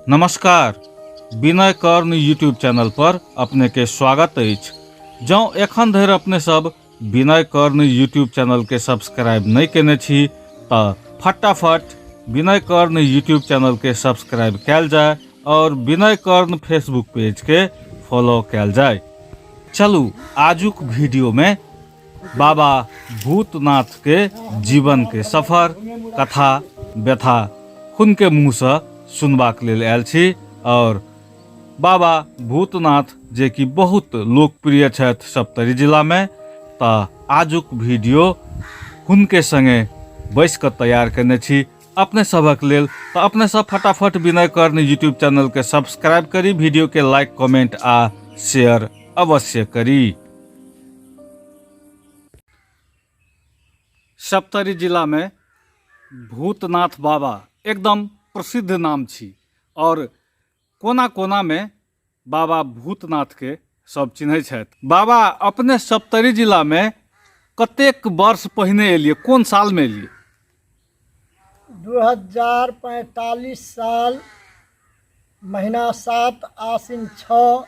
नमस्कार, विनय कर्ण YouTube channel पर अपने के स्वागत अछि। जँ एखन धरि अपने सब विनय कर्ण यूट्यूब चैनल के सब्सक्राइब नहि केने छी तऽ फटाफट विनय कर्ण यूट्यूब चैनल के सब्सक्राइब कयल जाय और विनय कर्ण फेसबुक पेज के फॉलो कयल जाय। चलू आजुक वीडियो में बाबा भूतनाथ के जीवन के सफर, कथा, व्यथा हुनके मुँहसँ सुनबाक लेल आयल छी। और बाबा भूतनाथ जे कि बहुत लोकप्रिय छथि सप्तरी जिलामे, तऽ आजुक वीडियो हुनके संगे बैस कऽ तैयार केने छी अपने सभक लेल। तऽ अपने सब फटाफट विनय कर्ण यूट्यूब चैनल के सब्सक्राइब करी, वीडियो के लाइक, कमेंट आ शेयर अवश्य करी। सप्तरी जिलामे भूतनाथ बाबा एकदम प्रसिद्ध नाम छी और कोना कोनामे बाबा भूतनाथके सब चिन्है छथि। बाबा अपने सप्तरी जिलामे कतेक वर्ष पहिने एलियै, कोन सालमे एलियै? 2045 साल महीना 7 आश्विन 6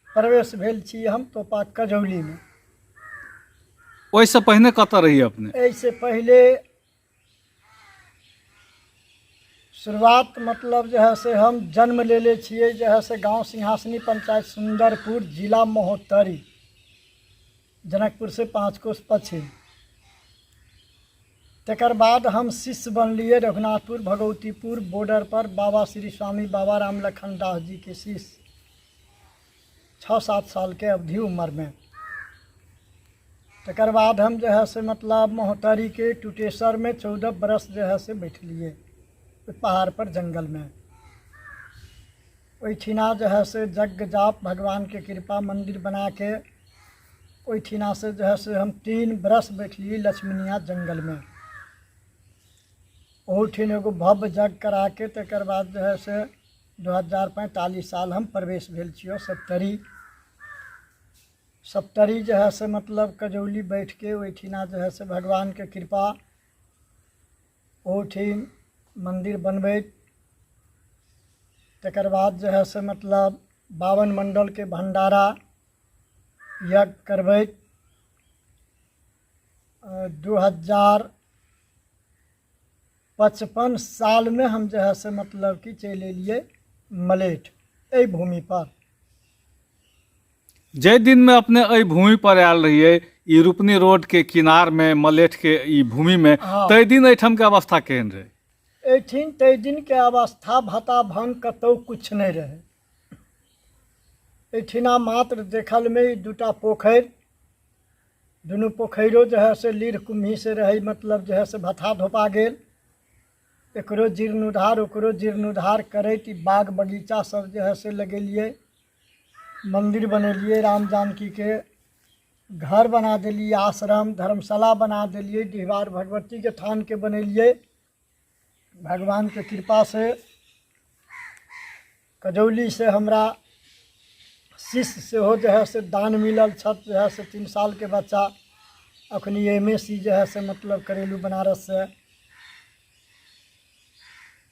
प्रवेश भेल छी हम तोपा कजौलीमे। ओहिसँ पहिने कतऽ रहियै अपने? एहिसँ पहिले शुरुआत मतलब जे है से हम जन्म लेले छियै जे है से गाँव सिंहासनी पंचायत सुंदरपुर जिला महोत्तरी जनकपुर से 5 कोस पश्चिम। तकर बाद हम शिष्य बनलियै रघुनाथपुर भगवतीपुर बॉर्डर पर बाबा श्री स्वामी बाबा राम लखन दास जी के शिष्य 6-7 साल के अवधि उम्र में। तकर बाद हम जे है से मतलब महोत्तरी के टुटेसर में 14 बरस जे है से बैठलिए पहाड़ पर जंगल में। ओहिठिना जे है से यज्ञ जाप भगवान के कृपा मंदिर बना के ओहिठिना से जे है से हम 3 बरस बैठलिए लक्ष्मणिया जंगल में। ओहूठिन एगो भव्य यज्ञ करा के तकर बाद जे है से 2045 साल हम प्रवेश भेल छियै सप्तरी। सप्तरी जे है से मतलब कजौली बैठ के ओहिठिना जे है से भगवान के कृपा ओहूठिन मंदिर बनबैत तकर बाद जे है से मतलब 52 मंडल के भंडारा यज्ञ करबैत 2055 साल में हम जे है से मतलब कि चलि एलियै मलेठ एहि भूमि पर। जाहि दिन में अपने एहि भूमि पर आयल रहियै, ई रूपनी रोड के किनार में मलेठ के ई भूमि में, ताहि दिन एहिठाम के अवस्था केहन रहे? एहिठिन ताहि दिन के अवस्था भता भंग कतौ कुछ नहीं रहे। एहिठिना मात्र देखल में ई दूटा पोखरि, दुनू पोखरियो जे है से लीढ़ कुम्ही से रहे, मतलब जे है से भथा धोपा गेल। एकरो जीर्णोद्धार ओकरो जीर्णोद्धार करैत ई बाग बगीचा सब जे है से लगेलियै, मंदिर बनेलियै, राम जानकी के घर बना देलियै, आश्रम धर्मशाला बना देलियै, डिहबार भगवती के थान के बनेलियै। भगवान के कृपा से कजौली से हमरा शिष्य सेहो जे है से दान मिलल छथि, जे है से 3 साल के बच्चा अखनी एम एस सी जे है से मतलब करेलू बनारस से।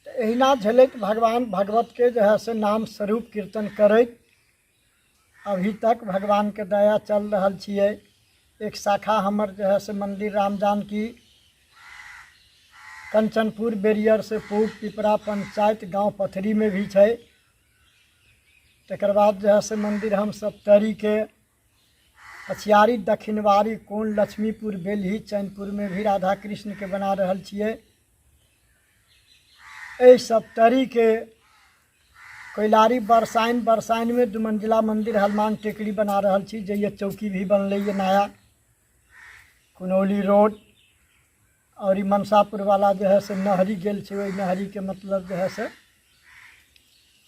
तऽ एहिना झेलैत भगवान भगवत के जे है से नाम स्वरूप कीर्तन करैत अभी तक भगवान के दया चल रहल छियै। एक शाखा हमर जे है से मंदिर राम जानकी कंचनपुर बैरियर से पूब पिपरा पंचायत गांव पथरी में भी छै। तकर बाद जे है से मंदिर हम सप्तरी के पछियारी दक्षिणवारी कोन लक्ष्मीपुर बेलही चैनपुर में भी राधा कृष्ण के बना रहल छियै। एहि सप्तरी के कोइलारी बरसाइन बरसाइन में 2 मंजिला मंदिर हनुमान टेकरी बना रहल छी, जे ये चौकी भी बनलै ये नया कुनौली रोड और ई मनसापुर वाला जे है से नहरी गेल छै, ओहि नहरी के मतलब जे है से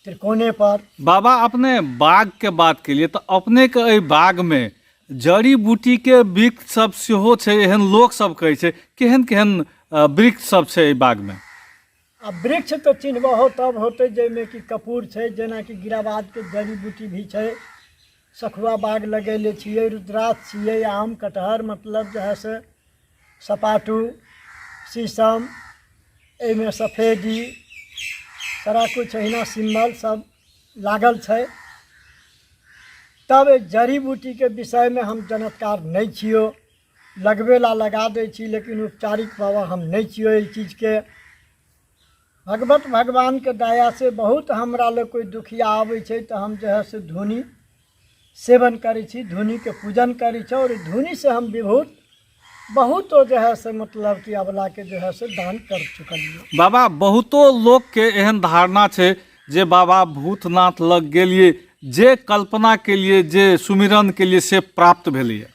त्रिकोणे पर। बाबा अपने बाग के बात के लिए तो अपने के एहि बाग में जड़ी बूटी के वृक्ष सब सेहो छै, एहन लोक सब कहै छै, केहन केहन वृक्ष सब छै एहि बाग में? आ वृक्ष तऽ चिन्हबहो तब होतै जाहिमे कि कपूर छै, जेनाकि गिराबाद के जड़ी बूटी भी छै, सखुआ बाग लगेले छियै, रुद्राक्ष छियै, आम कटहर मतलब जे है से सपाटू शीशम, एहिमे सफेदी सारा किछु अहिना सिम्बल सब लागल छै। तब एहि जड़ी बूटीके विषयमे हम जानकार नहि छियौ, लगबै ला लगा दै छी, लेकिन उपचारिक बाबा हम नहि छियौ एहि चीजके। भगवत भगवानके दयासँ बहुत हमरा लग कोइ दुखिया आबै छै तऽ हम जे है से धुनी सेवन करै छी, धुनीके पूजन करै छी आओर धुनीसँ हम विभूत बहुतो जे है से मतलब कि अबलाके जे है से दान कर चुकलियै। बाबा, बहुतो लोकके एहन धारणा छै जे बाबा भूतनाथ लग गेलियै, जे कल्पना केलियै, जे सुमिरन केलियै, से प्राप्त भेलैए।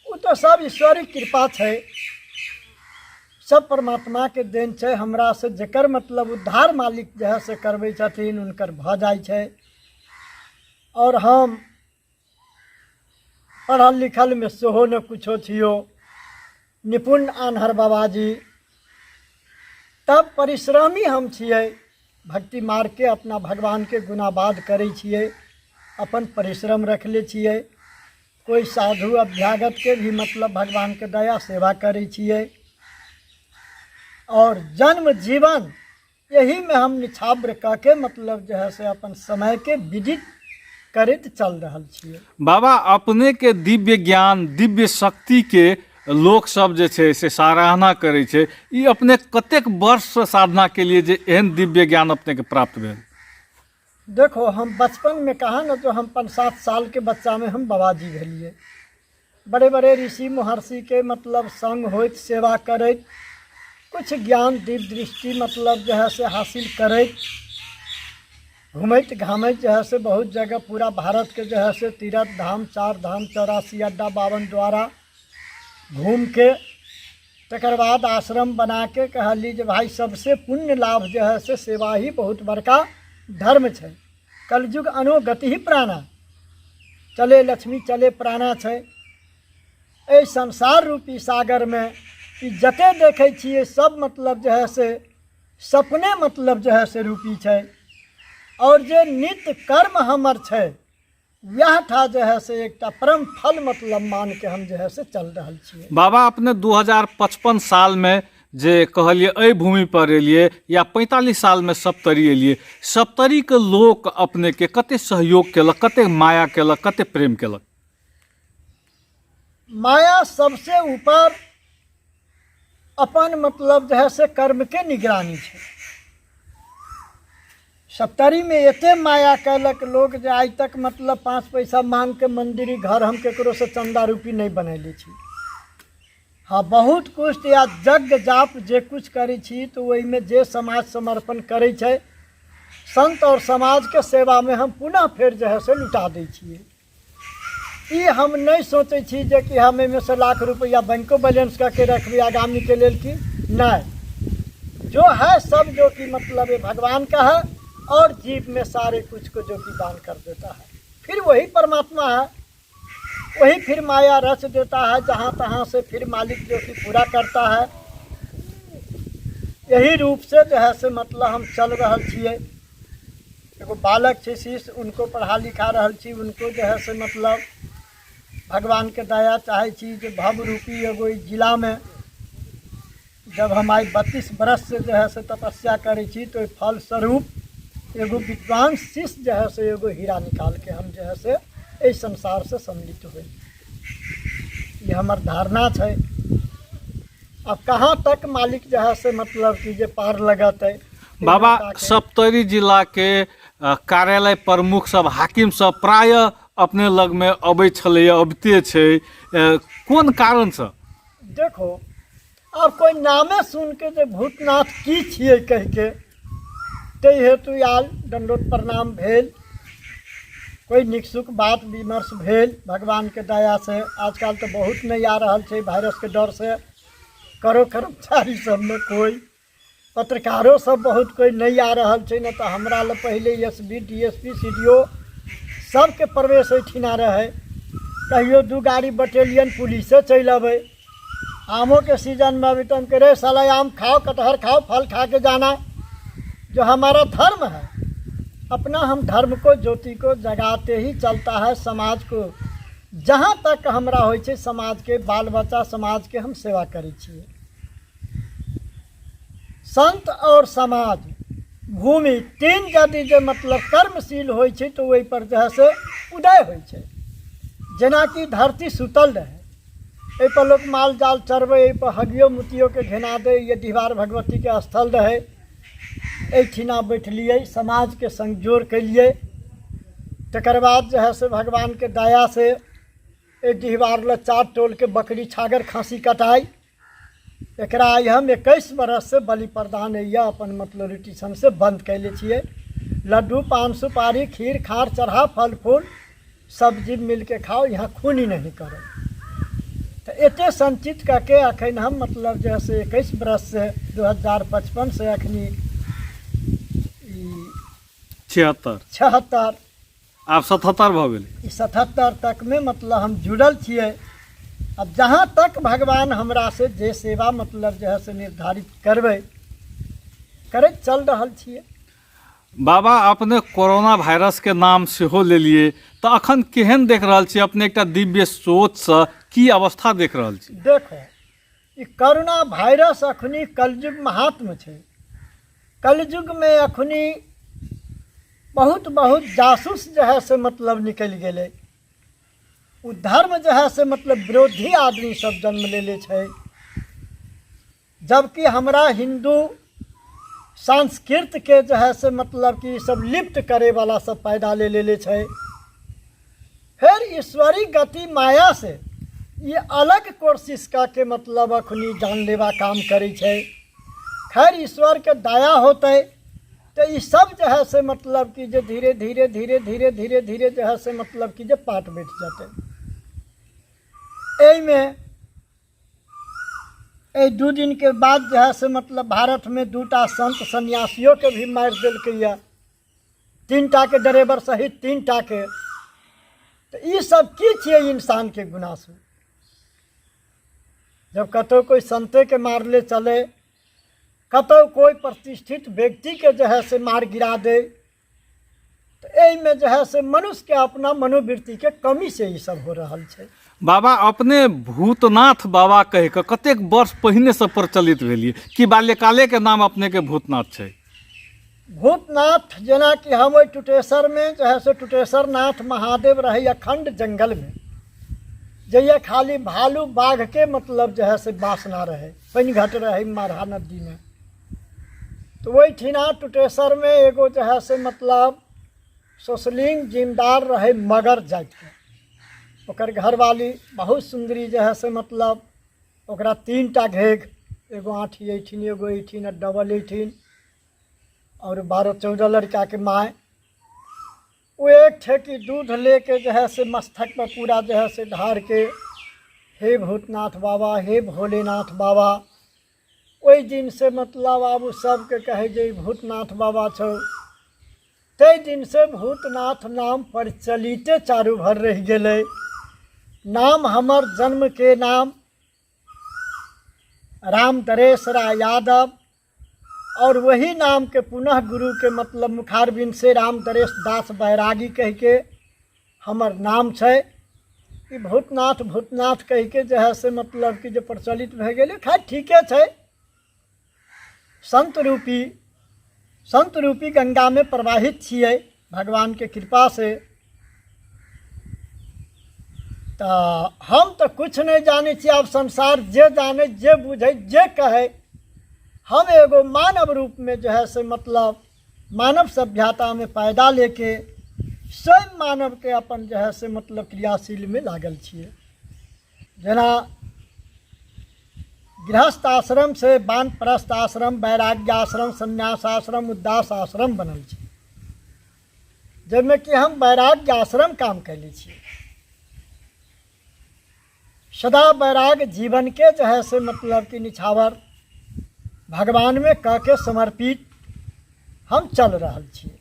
ओ तऽ सब ईश्वरीय कृपा छै, सब परमात्माके देन छै। हमरा से जकर मतलब उद्धार मालिक जे है से करबै छथिन, हुनकर भऽ जाइ छै। आओर हम पढ़ल लिखलमे सेहो ने कुछो छियो, निपुण आन्हर बाबाजी, तब परिश्रमी हम छियै। भक्ति मार्गके अपना भगवानके गुणावाद करै छियै, अपन परिश्रम रखले छियै। कोइ साधु अभ्यागतके भी मतलब भगवानके दया सेवा करै छियै आओर जन्म जीवन एहिमे हम निछावर कऽ के मतलब जे है से अपन समयके विदित करैत चल रहल छियै। बाबा, अपनेके दिव्य ज्ञान दिव्य शक्तिके लोकसब जे छै से सराहना करै छै, ई अपने कतेक वर्षसँ साधना केलियै जे एहन दिव्य ज्ञान अपनेके प्राप्त भेल? देखो, हम बचपन में कहा न तो हम 5-7 साल के बच्चा में हम बाबाजी भेलिए। बड़े बड़े ऋषि महर्षि के मतलब संग होइत सेवा करैत कुछ ज्ञान दिव्य दृष्टि मतलब जो है से हासिल करैत घूमैत घामैत जो है से बहुत जगह पूरा भारत के जो है से तीर्थ धाम 4 धाम 84 अड्डा 52 द्वारा घूम के तकर बाद आश्रम बनाके कहली जे भाई सबसे पुण्य लाभ जे है से सेवा ही बहुत बड़का धर्म छै। कलयुग अनोगति ही प्राणा, चले लक्ष्मी चले प्राणा छै। एहि संसार रूपी सागरमे ई जते देखै छियै सब मतलब जे है से सपने मतलब जे है से रूपी छै। आओर जे नित्य कर्म हमर छै वएह ठा जे है से एकटा परम फल मतलब मान के हम जे है से चल रहल छियै। बाबा, अपने 2055 सालमे जे कहलियै एहि भूमि पर एलियै या 45 सालमे सप्तरी एलियै, सप्तरीके लोक अपनेके कते सहयोग केलक, कते माया केलक, कते प्रेम केलक? माया सबसे ऊपर अपन मतलब जे है से कर्मके निगरानी छै। सप्तरीमे एते माया कयलक लोक जे आइ तक मतलब 5 पैसा मांगके मंदिर घर हम ककरोसँ चन्दा रूपी नहि बनैले छी। हाँ, बहुत कुछ या यज्ञ जाप जे कुछ करै छी तऽ ओहिमे जे समाज समर्पण करै छै संत और समाजके सेवामे हम पुनः फेर जे है से लुटा दै छियै। ई हम नहि सोचै छी जे कि हम एहिमे से लाख रुपैआ बैंको बैलेंस कऽ के रखबै आगामीके लेल कि नहि। जो है सब जो कि मतलब ये भगवान का है और जीव में सारे कुछ को जो कि दान कर देता है, फिर वही परमात्मा है, वही फिर माया रच देता है जहाँ तहाँ से फिर मालिक जो कि पूरा करता है। यही रूप से जो है से मतलब हम चल रहल छियै। एगो बालक छै शिष्य, उनको पढ़ा लिखा रहल छी, उनको जे है से मतलब भगवानके दया चाहै छी जे भव रूपी एगो ई जिलामे जब हम आइ 32 बरस से जे है से तपस्या करै छी तऽ ओहि फलस्वरूप एगो विद्वान शिष्य जे है से एगो हीरा निकालके हम जे है से एहि संसारसँ सम्मिलित होइ, ई हमर धारणा छै। अब कहाँ तक मालिक जे है से मतलब कि जे पार लगतै। बाबा, सप्तरी जिलाके कार्यालय प्रमुख सब हाकिम सब प्रायः अपने लगमे अबै छलैए, अबिते छै, कोन कारणसँ? देखो, आब कोइ नामे सुन के जे भूतनाथ की छियै कहिके ताहि हेतु आयल, दण्डोत प्रणाम भेल, कोइ नीक सुख बात विमर्श भेल भगवानके दयासँ। आजकल तऽ बहुत नहि आ रहल छै वायरसके डरसँ, करो कर्मचारी सबमे कोइ पत्रकारो सब बहुत कोइ नहि आ रहल छै, नहि तऽ हमरा लग पहिले S B D S P C D O सबके प्रवेश एहिठिना रहै। कहियो 2 गाड़ी बटेलियन पुलिसे चलि अबै। आमों के सीजन में अभी तो हम कह रहे साला आम खाओ, कटहर खाओ, फल खा के जाना, जो हमारा धर्म है अपना, हम धर्म को ज्योति को जगाते ही चलता है समाज को। जहाँ तक हमरा होइ छै समाज के बाल बच्चा समाज के हम सेवा करै छियै। संत और समाज भूमि तीन यदि जे मतलब कर्मशील होइ छै तऽ ओहिपर जे है से उदय होइ छै। जेनाकि धरती सुतल रहै, एहिपर लोक माल जाल चरबै, एहिपर हगियो मुतियोके घेना दै। ये डिहबार भगवतीके स्थल रहै, एहिठिना बैठलियै, समाजके सङ्ग जोड़ केलियै। तकर बाद जे है से भगवानके दयासँ एहि डिहबार लए चारि टोलके बकरी छागर खाँसी कटाइ। एकरा आइ हम 21 बरससँ बलि प्रदान होइए, अपन मतलब रोटीसनसँ बन्द कयले छियै। लड्डू पान सुपारी खीर खार चढ़ा फल फूल सब जीव मिलके खाओ, यहाँ खूनी नहीं करो। तऽ एते संचित कऽ के अखन हम मतलब जे है से 21 बरससँ 2055 से अखनी ई 76 76 आब 77 भऽ गेलै। ई 77 तकमे मतलब हम जुड़ल छियै। आब जहाँ तक भगवान हमरा से जे सेवा मतलब जे है से निर्धारित करबै, करैत चल रहल छियै। बाबा, अपने कोरोना वायरस के नाम सेहो लेलियै, तऽ अखन केहन देख रहल छी अपने एकटा दिव्य सोचसँ, की अवस्था देख रहल छी? देखो, ई करोना वायरस अखनी कलयुग महात्म छै। कलयुगमे अखनी बहुत बहुत जासूस जे है से मतलब निकलि गेलै। ओ धर्म जे है से मतलब विरोधी आदमी सब जन्म लेले छै। जबकि हमरा हिन्दू संस्कृतके जे है से मतलब कि सब लिप्त करैवला सब पैदा ले लेले छै। फेर ईश्वरी गति माया से ई अलग कोशिश कऽ के मतलब अखनी जानलेवा काम करै छै। खैर, ईश्वरके दया होतै तऽ ई सब जे है से मतलब कि जे धीरे धीरे धीरे धीरे धीरे धीरे जे है से मतलब कि जे पाट बैठ जेतै। एहिमे एहि 2 दिनके बाद जे है से मतलब भारतमे 2टा संत सन्यासियोके भी मारि देलकैए, 3टाके ड्राइवर सहित 3टाके। तऽ ई सब की छियै इंसानके गुनासु? जब कतहु कोइ संतेके मारले चले, कतहु कोइ प्रतिष्ठित व्यक्तिके जे है से मार गिरा दे, तऽ एहिमे जे है से मनुष्यके अपना मनोवृत्तिके कमी से ई सब हो रहल छै। बाबा, अपने भूतनाथ बाबा कहि कऽ कतेक वर्ष पहिनेसँ प्रचलित भेलियै, कि बाल्यकालेके नाम अपनेके भूतनाथ छै? भूतनाथ जेनाकि हम ओहि टुटेश्वरमे जे है से टुटेश्वर नाथ महादेव रहै अखंड जंगलमे, जहिया खाली भालू बाघके मतलब जे है से वासना रहै, पानि घट रहै मारहा नदीमे, तऽ ओहिठिना टुटेश्वरमे एगो जे है से मतलब सोशलिंग जिमदार रहै मगर जातिके। ओकर घरवाली बहुत सुन्दरी जे है से मतलब ओकरा 3टा घेघ, एगो आँठी एहिठिन, एगो एहिठिन आ डबल एहिठिन, आओर 12-14 लड़काके माय। ओ एक ठेकी दूध लेके जे है से मस्तक पर पूरा जे है से ढार के, हे भूतनाथ बाबा, हे भोलेनाथ बाबा। ओहि दिनसँ मतलब आब ओ सबके कहै जे ई भूतनाथ बाबा छौ। ताहि दिनसँ भूतनाथ नाम प्रचलिते चारू भर रहि गेलै। नाम हमर जन्मके नाम राम दरेश राय यादव, और वही नाम के पुनः गुरु के मतलब मुखारबिंद से राम दरेश दास बैरागी कह के हमर नाम छै। ई भूतनाथ भूतनाथ कह के जे है से मतलब कि जे प्रचलित भए गेलै। खैर ठीके छै, संत रूपी गंगा में प्रवाहित छियै भगवान के कृपा से। तऽ हम तऽ किछु नहि जानै छी, आब संसार जे जानै, जे बुझै, जे कहै। हम एगो मानव रूपमे जे है से मतलब मानव सभ्यतामे पैदा लेके स्वयं मानवके अपन जे है से मतलब क्रियाशीलमे लागल छियै। जेना गृहस्थ आश्रम से वानप्रस्थ आश्रम, वैराग्य आश्रम, संन्यास आश्रम, उदास आश्रम बनल छै, जाहिमे कि हम वैराग्य आश्रम काम कैले छियै। सदा वैराग्य जीवन के जो है से मतलब कि निछावर भगवान में कह के समर्पित हम चल रहल छियै।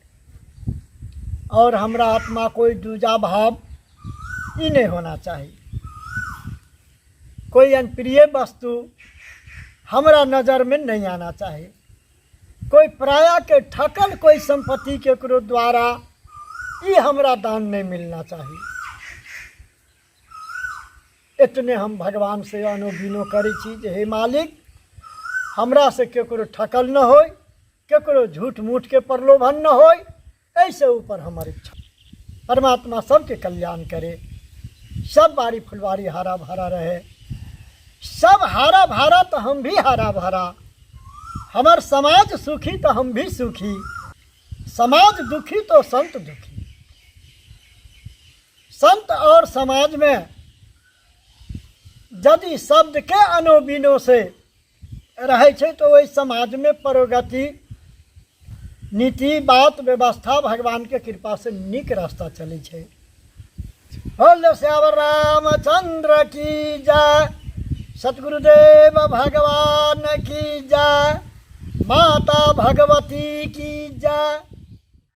और हमरा आत्मा कोई दूजा भाव ई नहीं होना चाही, कोई अनप्रिय वस्तु हमरा नज़र में नहीं आना चाही, कोई पराया के ठकल कोई संपत्ति केकरो द्वारा ई हमरा दान नहीं मिलना चाही। इतने हम भगवान से अनुबिनो करै छी जे हे मालिक, हमरा से केकरो ठकल न होय। केकरो झूठ मूठके प्रलोभन न होय। एहिसँ ऊपर हमर इच्छा, परमात्मा सबके कल्याण करे, सब बाड़ी फुलवारी हरा भरा रहे, सब हरा भरा तो हम भी हरा भरा, हमर समाज सुखी तो हम भी सुखी, समाज दुखी तो संत दुखी। संत और समाज में यदि शब्द के अनोबिनो से रहै छै तऽ ओहि समाजमे प्रगति, नीति, बात, व्यवस्था भगवानके कृपासँ नीक रास्ता चलै छै। बोलो श्यावर रामचंद्र की जय, सतगुरुदेव भगवान की जय, माता भगवती की जय।